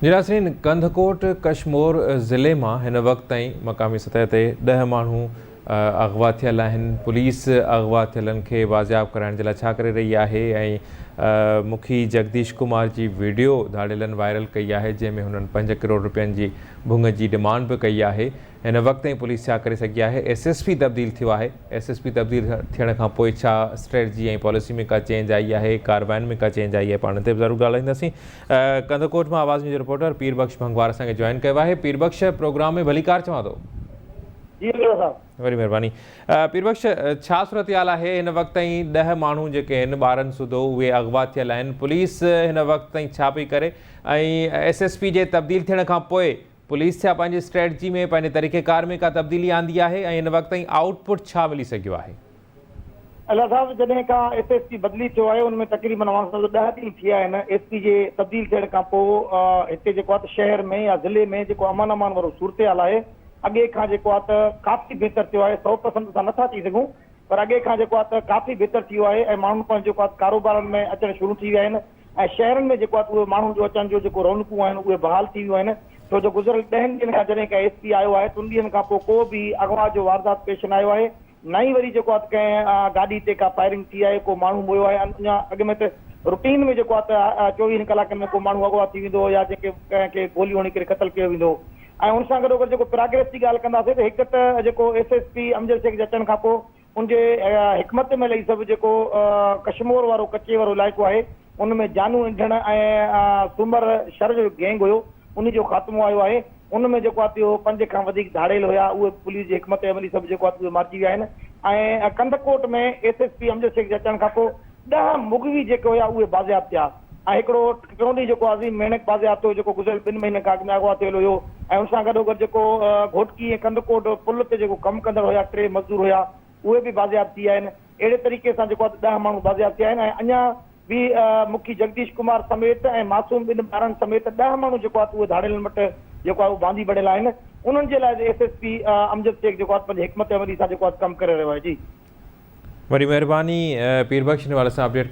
جي ناظرين ڪنڌڪوٽ ڪشمور ضلعي مان هن وقت تائين مقامي سطح تي ڏهه ماڻهو اغوا ٿيل آهن پوليس اغوا ٿيلن کي بازياب ڪرائڻ جي لاء ڇا ڪري رهي آهي ۽ مکي جگديش ڪمار جي ويڊيو ڌاڙيلن وائرل ڪئي آهي جنهن ۾ هنن پنج ڪروڙ رپين جي ڀنگ جي ڊمانڊ به ڪئي آهي هن وقت تائين پوليس ڇا ڪري سگهي آهي؟ ايس ايس پي تبديل ٿيو آهي، ايس ايس پي تبديل ٿيڻ کان پوء ڇا اسٽريٽجي ۽ پاليسي ۾ ڪا چينج آئي آهي، ڪاررواين ۾ ڪا چينج آئي آهي، پاڻ ان تي به ضرور ڳالهائينداسين. ڪنڌڪوٽ مان آواز نيوز جو رپورٽر پير بخش ڀنگوار اسان کي جوائن ڪيو آهي. پير بخش پروگرام ۾ ڀليڪار چوان ٿو. جي اڪرم صاحب. وڏي مهرباني. پير بخش ڇا صورتحال آهي هن وقت تائين ڏهه ماڻهو جيڪي آهن ٻارن سوڌو اهي اغوا ٿيل آهن پوليس هن وقت تائين ڇا پئي ڪري ۽ ايس ايس پي جي تبديل ٿيڻ کان پوء پوليس ڇا پنهنجي اسٽريٽجي ۾ پنهنجي طريقيڪار ۾ ڪا تبديلي آندي آهي ۽ هن وقت تائين آئوٽ پٽ ڇا ملي سگهيو آهي؟ الله صاحب جڏهن کان ايس ايس پي بدلي ٿيو آهي ان ۾ تقريبن اوهان سمجهو ڏهه ڏينهن ٿيا آهن ايس پي جي تبديل ٿيڻ کان پوء هتي جيڪو آهي ته شهر ۾ يا ضلعي ۾ جيڪو امن امان وارو صورتحال آهي اڳي کان جيڪو آهي ته ڪافي بهتر ٿيو آهي سئو پرسنٽ اسان نٿا چئي سگهون پر اڳي کان جيڪو آهي ته ڪافي بهتر ٿي ويو آهي ۽ ماڻهن پنهنجو جيڪو آهي ڪاروبارن ۾ اچڻ شروع ٿي ويا آهن ۽ شهرن ۾ جيڪو آهي ته اهي ماڻهن جو اچڻ جو جيڪو رونقون آهن اهي بحال ٿي ويون آهن ڇو جو گذريل ڏهن ڏينهن کان جڏهن کان ايس پي آيو آهي تن ڏينهن کان پوء ڪو به اغوا جو واردات پيش نه آيو آهي نه ئي وري جيڪو آهي ته ڪنهن گاڏي تي ڪا فائرنگ ٿي آهي ڪو ماڻهو مويو آهي اڃا اڳ ۾ ته روٽين ۾ جيڪو آهي ته چوويهن ڪلاڪن ۾ ڪو ماڻهو اغوا ٿي ويندو هو يا جنهن کي ڪنهن کي گوليون هڻي ڪري قتل ڪيو ويندو هو ۽ ان سان گڏوگڏ جيڪو پراگريس جي ڳالهه ڪنداسين ته هڪ ته جيڪو S S P Amjad Shaikh جي اچڻ کان پوء ان جي حڪمت عملي سبب جيڪو ڪشمور وارو ڪچي وارو علائقو آهي ان ۾ جانو انڍڻ ۽ سومر شھر جو گينگ هيو انهي جو خاتمو آيو آهي ان ۾ جيڪو آهي اهو پنج کان وڌيڪ ڌاڙيل هيا اهي پوليس جي حڪمت عملي سبب جيڪو آهي اهي مارجي ويا آهن ۽ Kandhkot ۾ S S P Amjad Shaikh جي اچڻ کان پوء ڏهه مغوي جيڪي هيا اهي بازياب ٿيا ۽ هڪڙو ٽيون ڏينهن جيڪو عظيم ميڻڪ بازياب ٿيو جيڪو گذريل ٻن مهينن کان اڳ ۾ اغوا ٿيل هيو ۽ ان سان گڏوگڏ جيڪو گهوٽڪي ۽ ڪنڌڪوٽ پل تي جيڪو ڪم ڪندڙ هيا ٽي مزدور هيا اهي به بازياب ٿي ويا آهن اهڙي طريقي سان جيڪو آهي ته ڏهه ماڻهو بازياب ٿيا آهن ۽ اڃا به مکي جگديش ڪمار سميت ۽ معصوم ٻن ٻارن سميت ڏهه ماڻهو جيڪو آهي ته اهي ڌاڙيلن وٽ جيڪو آهي اهو باندي بڻيل آهن انهن جي لاء S S P Amjad Shaikh جيڪو آهي پنهنجي حڪمت عملي سان جيڪو آهي ڪم ڪري رهيو آهي جي. وڏي مهرباني پير بخش ان حوالي سان اپڊيٽ.